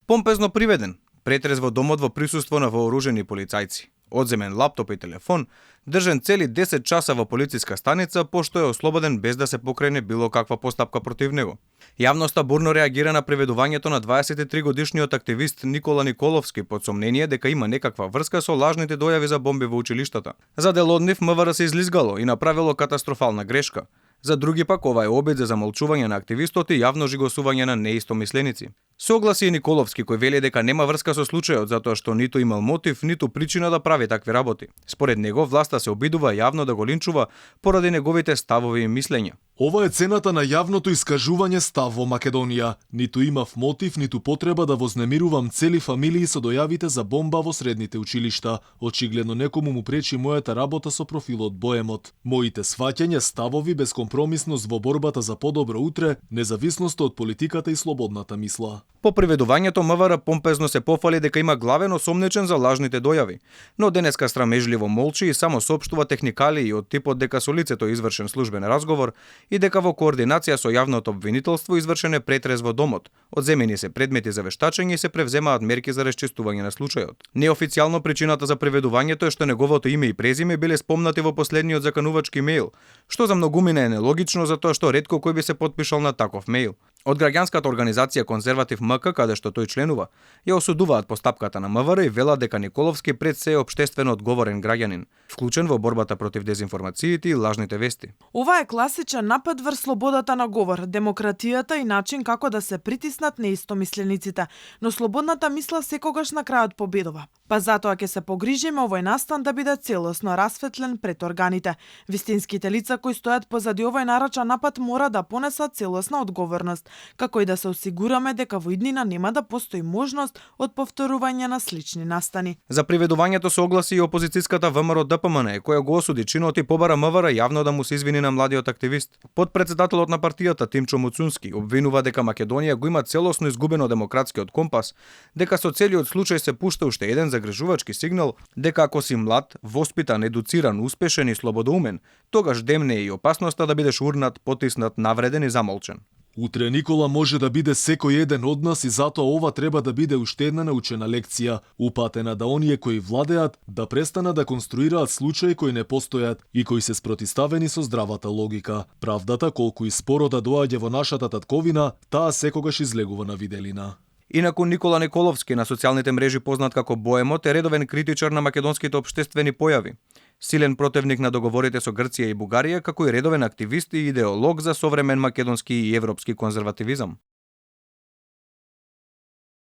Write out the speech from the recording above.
Помпезно приведен, претрез во домот во присуство на вооружени полицајци. Одземен лаптоп и телефон, држен цели 10 часа во полициска станица, пошто е ослободен без да се покрене било каква постапка против него. Јавноста бурно реагира на приведувањето на 23-годишниот активист Никола Николовски под сомнение дека има некаква врска со лажните дојави за бомби во училиштата. За дел од нив МВР се излизгало и направило катастрофална грешка. За други пак ова е обид за замолчување на активистот и јавно жигосување на неистомисленици. Согласи и Николовски, кој вели дека нема врска со случајот затоа што ниту имал мотив, ниту причина да прави такви работи. Според него, власта се обидува јавно да го линчува поради неговите ставови и мислења. Ова е цената на јавното искажување став во Македонија. Ниту имав мотив, ниту потреба да вознемирувам цели фамилии со дојавите за бомба во средните училишта. Очигледно некому му пречи мојата работа со профилот Боемот. Моите сваќања, ставови, безкомпромисност во борбата за подобро утре, независноста од политиката и слободната мисла. По приведувањето МВР помпезно се пофали дека има главен осомничен за лажните дојави, но денеска срамежливо молчи и само соопштува техникалии од типот дека со лицето е извршен службен разговор и дека во координација со јавното обвинителство извршен е претрез во домот. Одземени се предмети за вештачење и се превземаат мерки за расчистување на случајот. Неофицијално причината за приведувањето е што неговото име и презиме биле спомнати во последниот заканувачки мејл, што за многумина е нелогично затоа што ретко кој би се потпишал на таков мејл. Од граѓанската организација Конзерватив МК, каде што тој членува, ја осудуваат постапката на МВР и велат дека Николовски пред се е општествено одговорен граѓанин, вклучен во борбата против дезинформациите и лажните вести. Ова е класичен напад врз слободата на говор, демократијата и начин како да се притиснат неистомислениците, но слободната мисла секогаш на крајот победува. Па затоа ќе се погрижиме овој настан да биде целосно расветлен пред органите. Вистинските лица кои стојат позади овој нарачан напад мора да понесат целосна одговорност, како и да се осигураме дека во иднина нема да постои можност од повторување на слични настани. За приведувањето се огласи и опозицијската ВМРО ДПМН, која го осуди чинот и побара МВР јавно да му се извини на младиот активист. Подпредседателот на партијата Тимчо Муцунски обвинува дека Македонија го има целосно изгубено демократскиот компас, дека со целиот случај се пушта уште еден загрижувачки сигнал дека ако си млад, воспитан, едуциран, успешен и слободоумен, тогаш демне и опасноста да бидеш урнат, потиснат, навреден и замолчен. Утре Никола може да биде секој еден од нас и затоа ова треба да биде уште една научена лекција, упатена да оние кои владеат да престанат да конструираат случаи кои не постојат и кои се спротиставени со здравата логика. Правдата, колку и споро да доаѓе во нашата татковина, таа секогаш излегува на виделина. Инаку Никола Николовски, на социјалните мрежи познат како Боемот, е редовен критичар на македонските општествени појави. Силен противник на договорите со Грција и Бугарија, како и редовен активист и идеолог за современ македонски и европски конзервативизам.